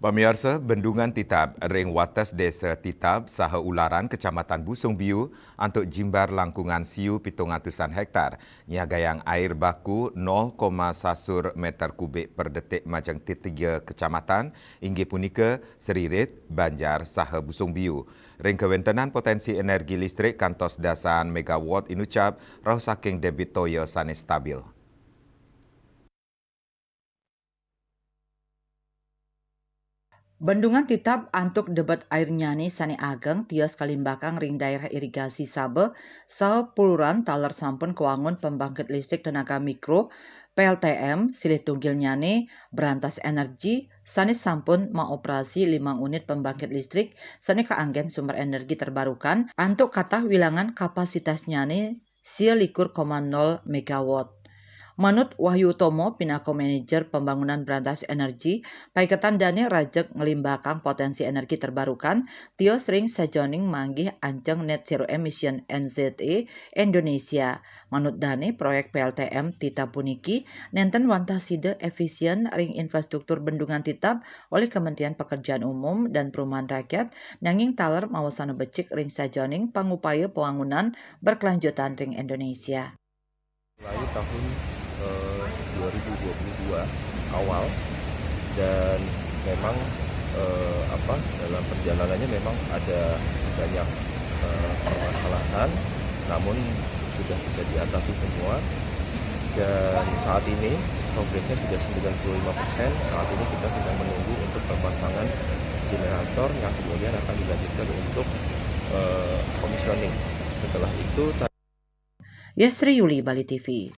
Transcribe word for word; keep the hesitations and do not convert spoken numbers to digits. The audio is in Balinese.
Pamiarsa, Bendungan Titab ring wates Desa Titab saha Ularan, Kecamatan Busung Biu, antuk jimbar langkungan siu pitung atusan hektar, nyagayang air baku nol koma sasur meter kubik per detik majeng tetiga kecamatan, inggih punika Seririt, Banjar, saha Busung Biu. Ring kawentenan potensi energi listrik kantos dasan megawatt inucap rauh saking debit toya sane stabil. Bendungan Titab antuk debet airnyane sane ageng tios kalimbakang ring daerah irigasi Saba saha Puluran taler sampun kawangun pembangkit listrik tenaga mikro, P L T M, silih tunggilnyane Brantas Energi, sane sampun maoperasi limang unit pembangkit listrik sane kaanggen sumber energi terbarukan antuk katah wilangan kapasitasnyane sia likur koma nol megawatt. Manut Wahyu Utomo, pinaka manajer pembangunan Brantas Energi, paiketan dane rajeg nglimbakang potensi energi terbarukan, tios ring sajeroning manggih anceng net zero emission N Z A Indonesia. Manut dane, proyek P L T M Titab puniki nenten wantah sida efisien ring infrastruktur Bendungan Titab olih Kementerian Pekerjaan Umum dan Perumahan Rakyat, nanging taler mawasana becik ring sajeroning pangupaya pembangunan berkelanjutan ring Indonesia. Mulai tahun eh, dua ribu dua puluh dua awal, dan memang eh, apa, dalam perjalanannya memang ada banyak eh, permasalahan, namun sudah bisa diatasi semua. Dan saat ini progresnya sudah sembilan puluh lima persen. Saat ini kita sedang menunggu untuk pemasangan generator yang kemudian akan dilanjutkan untuk eh, commissioning. Setelah itu, Yasri Yuli, Bali T V.